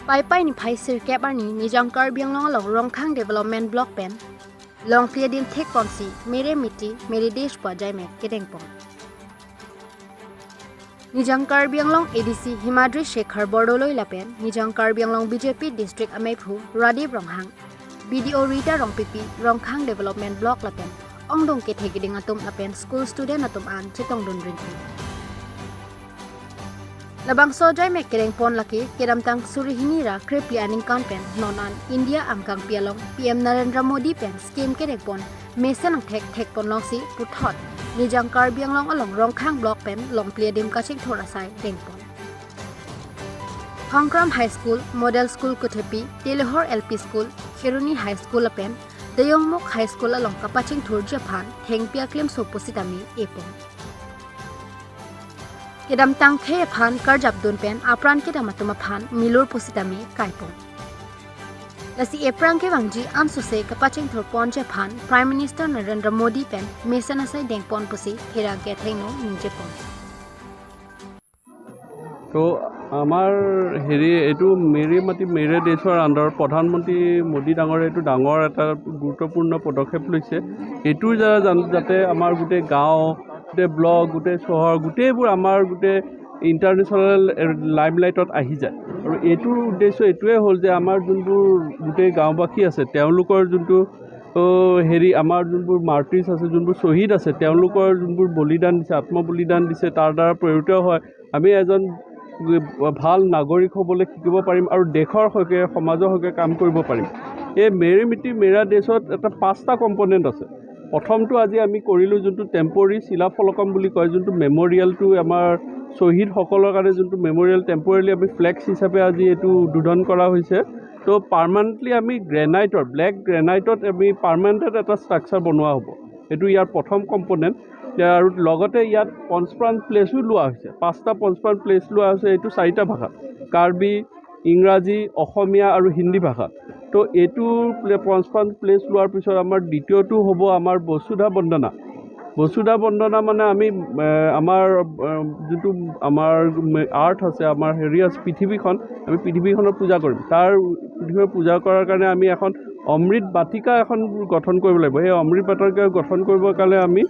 Pai pai ni phai sir kep arni nijang Karbi Anglong along Rongkhang Development Block pen long plia dim thek ponsi mere miti mere desh pa jaimek kedeng pon. Nijang Karbi Anglong ADC Himadri Shekhar Bordoloi lapen Nijang Karbi Anglong BJP District Amephu Radip Ronghang BDO Rita Rongpipi Rongkhang Development Block lapen ongdong ke thekiding atum lapen school student atum an chitong dun rinthi. Labang sojai mek kereng pon laki keramtang surihini ra krepli aning kan pen nonan India angkang pialong PM Narendra Modi pen scheme kereng pon mesen ang thek thek pon longsi puthot nijang Karbi Anglong along Rongkhang block pen long plia dim kaching thora sai deng pon. Hongkram High School, Model School Kuthepi, Telehor LP School, Kheruni High School pen Dayongmuk High School along Kapaching Thur Japan Thengpia klem sopositami epon. Kedam tang the phan karjap dun pen apran kedam atuma phan milur positami kaipon. Lasi eprang ke wangji ansuse kapaching thur pon je phan Prime Minister Narendra Modi pen mesan asai deng pon pusi thera ge thengno nije pon. তো আমাৰ হেৰি এইটো মেৰে মাটি মেৰে দেশৰ আণ্ডাৰত প্ৰধানমন্ত্ৰী মোদী ডাঙৰীয়া এইটো ডাঙৰ এটা গুৰুত্বপূৰ্ণ পদক্ষেপ লৈছে। এইটোৰ দ্বাৰা যাতে আমাৰ গোটেই গাঁও, গোটেই ব্লক, গোটেই চহৰ, গোটেইবোৰ আমাৰ গোটেই ইণ্টাৰনেশ্যনেল লাইমলাইটত আহি যায়। আৰু এইটোৰ উদ্দেশ্য এইটোৱে হ'ল যে আমাৰ যোনবোৰ গোটেই গাঁওবাসী আছে তেওঁলোকৰ যোনটো হেৰি আমাৰ যোনবোৰ মাৰ্টিৰ্ছ আছে, যোনবোৰ শ্বহীদ আছে, তেওঁলোকৰ যোনবোৰ বলিদান দিছে, আত্মবলিদান দিছে, তাৰ দ্বাৰা প্ৰেৰিত হয় আমি এজন ভাল নাগৰিক হ'বলৈ শিকিব পাৰিম আৰু দেশৰ হকে সমাজৰ হকে কাম কৰিব পাৰিম। এই মেৰে মিটি মেৰা দেশত এটা 5টা কম্পনেণ্ট আছে। প্ৰথমটো আজি আমি কৰিলোঁ যোনটো টেম্পৰেৰী শিলাফলকম বুলি কয়, যোনটো মেম'ৰিয়েলটো আমাৰ শ্বহীদসকলৰ কাৰণে যোনটো মেম'ৰিয়েল টেম্পৰেৰী আমি ফ্লেক্স হিচাপে আজি এইটো উদ্বোধন কৰা হৈছে। তো পাৰ্মানেণ্টলি আমি গ্ৰেনাইটৰ, ব্লেক গ্ৰেনাইটত আমি পাৰ্মানেণ্ট এটা ষ্ট্ৰাকচাৰ বনোৱা হ'ব, এইটো ইয়াৰ প্ৰথম কম্পনেণ্ট। আৰু লগতে ইয়াত পঞ্চপ্ৰাণ প্লেচো লোৱা হৈছে, 5টা পঞ্চপ্ৰাণ প্লেচ লোৱা হৈছে। এইটো 4টা ভাষাত, কাৰ্বি, ইংৰাজী, অসমীয়া আৰু হিন্দী ভাষাত। তো এইটো পঞ্চপ্ৰাণ প্লেচ লোৱাৰ পিছত আমাৰ দ্বিতীয়টো হ'ব আমাৰ বসুধা বন্দনা। বসুধা বন্দনা মানে আমি আমাৰ যোনটো আমাৰ আৰ্থ আছে, আমাৰ হেৰি আছে পৃথিৱীখন, আমি পৃথিৱীখনৰ পূজা কৰিম। তাৰ পৃথিৱীৰ পূজা কৰাৰ কাৰণে আমি এখন অমৃত বাটিকা এখন গঠন কৰিব লাগিব। সেই অমৃত বাটিকা গঠন কৰিবৰ কাৰণে আমি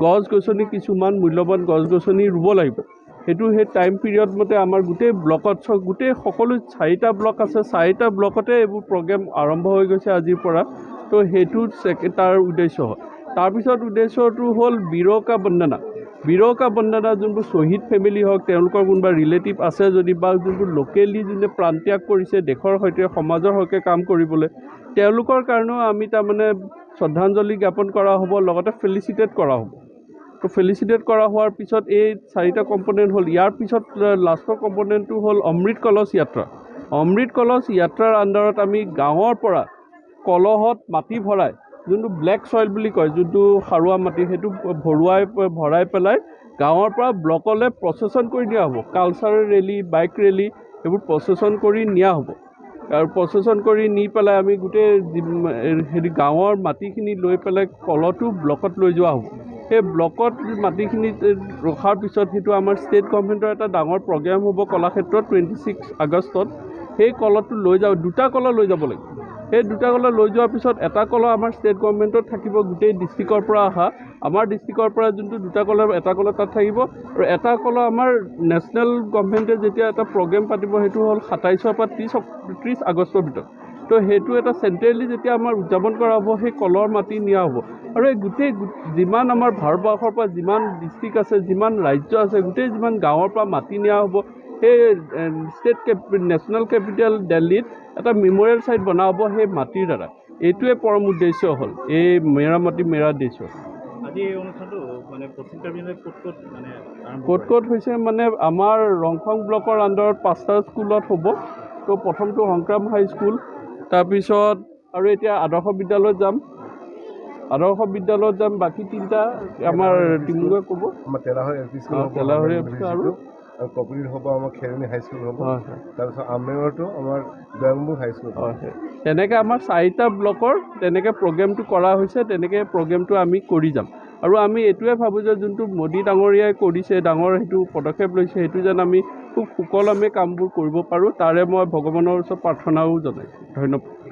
গছ গছনি কিছুমান মূল্যৱান গছ গছনি ৰুব লাগিব। সেইটো সেই টাইম পিৰিয়ড মতে আমাৰ গোটেই ব্লকত গোটেই সকলো 4টা ব্লক আছে, 4টা ব্লকতে এইবোৰ প্ৰগ্ৰেম আৰম্ভ হৈ গৈছে আজিৰ পৰা। তো সেইটো তাৰ উদ্দেশ্য হয়। তাৰপিছত উদ্দেশ্যটো হ'ল বীৰকা বন্দনা। বীৰকা বন্দনা যোনবোৰ শ্বহীদ ফেমিলি হওক, তেওঁলোকৰ কোনোবা ৰিলেটিভ আছে যদি বা যোনবোৰ লোকেলি যোনে প্ৰাণত্যাগ কৰিছে দেশৰ সৈতে সমাজৰ হকে কাম কৰিবলৈ, তেওঁলোকৰ কাৰণেও আমি তাৰমানে শ্ৰদ্ধাঞ্জলি জ্ঞাপন কৰা হ'ব, লগতে ফেলিচিটেট কৰা হ'ব। তো ফেলিচিটেট কৰা হোৱাৰ পিছত এই 4টা কম্পনেণ্ট হ'ল। ইয়াৰ পিছত লাষ্টৰ কম্পনেণ্টটো হ'ল অমৃত কলচ যাত্ৰা। অমৃত কলচ যাত্ৰাৰ আণ্ডাৰত আমি গাঁৱৰ পৰা কলহত মাটি ভৰাই, যোনটো ব্লেক চইল বুলি কয়, যোনটো সাৰুৱা মাটি, সেইটো ভৰাই পেলাই গাঁৱৰ পৰা ব্লকলৈ প্ৰচেছন কৰি নিয়া হ'ব। কালচাৰেল ৰেলী, বাইক ৰেলী এইবোৰ প্ৰচেছন কৰি নিয়া হ'ব। আৰু প্ৰচেছন কৰি নি পেলাই আমি গোটেই হেৰি গাঁৱৰ মাটিখিনি লৈ পেলাই কলহটো ব্লকত লৈ যোৱা হ'ব। সেই ব্লকত মাটিখিনি ৰখাৰ পিছত সেইটো আমাৰ ষ্টেট গভৰ্ণমেণ্টৰ এটা ডাঙৰ প্ৰগ্ৰেম হ'ব কলাক্ষেত্ৰত 26 আগষ্টত। সেই কলহটো লৈ যাব, 2টা কলহ লৈ যাব লাগিব। সেই 2টা কলহ লৈ যোৱাৰ পিছত এটা কলহ আমাৰ ষ্টেট গভৰ্ণমেণ্টত থাকিব, গোটেই ডিষ্ট্ৰিক্টৰ পৰা অহা, আমাৰ ডিষ্ট্ৰিক্টৰ পৰা যোনটো 2টা কলহ, এটা কলহ তাত থাকিব আৰু এটা কলহ আমাৰ নেশ্যনেল গভৰ্ণমেণ্টে যেতিয়া এটা প্ৰগ্ৰেম পাতিব সেইটো হ'ল 27ৰ পৰা 30 আগষ্টৰ ভিতৰত। তো সেইটো এটা চেণ্ট্ৰেলি যেতিয়া আমাৰ উদযাপন কৰা হ'ব, সেই কলৰ মাটি নিয়া হ'ব। আৰু এই গোটেই যিমান আমাৰ ভাৰতবৰ্ষৰ পৰা যিমান ডিষ্ট্ৰিক্ট আছে, যিমান ৰাজ্য আছে, গোটেই যিমান গাঁৱৰ পৰা মাটি নিয়া হ'ব, সেই ষ্টেট নেশ্যনেল কেপিটেল দিল্লীত এটা মেম'ৰিয়েল চাইট বনোৱা হ'ব সেই মাটিৰ দ্বাৰা। এইটোৱে পৰম উদ্দেশ্য হ'ল এই মেৰা মাটি মেৰা দেশৰ। আজি এই অনুষ্ঠানটো মানে পশ্চিম কাৰ্বি আংলঙত ক'ত ক'ত মানে আৰম্ভ ক'ত ক'ত হৈছে মানে আমাৰ ৰংখং ব্লকৰ আণ্ডাৰত 5টা স্কুলত হ'ব। তো প্ৰথমটো হংক্ৰাম হাইস্কুল, তাৰপিছত আৰু এতিয়া আদৰ্শ বিদ্যালয়ত যাম, আদৰ্শ বিদ্যালয়ত যাম, বাকী 3টা আমাৰ টিমুৱে ক'ব। আমাৰ তেলাহৰ এল পি স্কুল হ'ব, তেলাহৰ এল পি স্কুল আৰু আৰু কপিলীত হ'ব আমাৰ খেৰণি হাইস্কুল হ'ব, হয় হয়, তাৰপিছত আমেৰতো আমাৰ দয়ংবুক হাইস্কুল হ'ব। হয় হয়, তেনেকৈ আমাৰ 4টা ব্লকৰ তেনেকৈ প্ৰগ্ৰেমটো কৰা হৈছে, তেনেকৈ প্ৰগ্ৰেমটো আমি কৰি যাম। আৰু আমি এইটোৱে ভাবোঁ যে যোনটো মোদী ডাঙৰীয়াই কৰিছে, ডাঙৰ সেইটো পদক্ষেপ লৈছে, সেইটো যেন আমি খুব সুকলমে কামবোৰ কৰিব পাৰোঁ, তাৰে মই ভগৱানৰ ওচৰত প্ৰাৰ্থনাও জনাইছোঁ। ধন্যবাদ।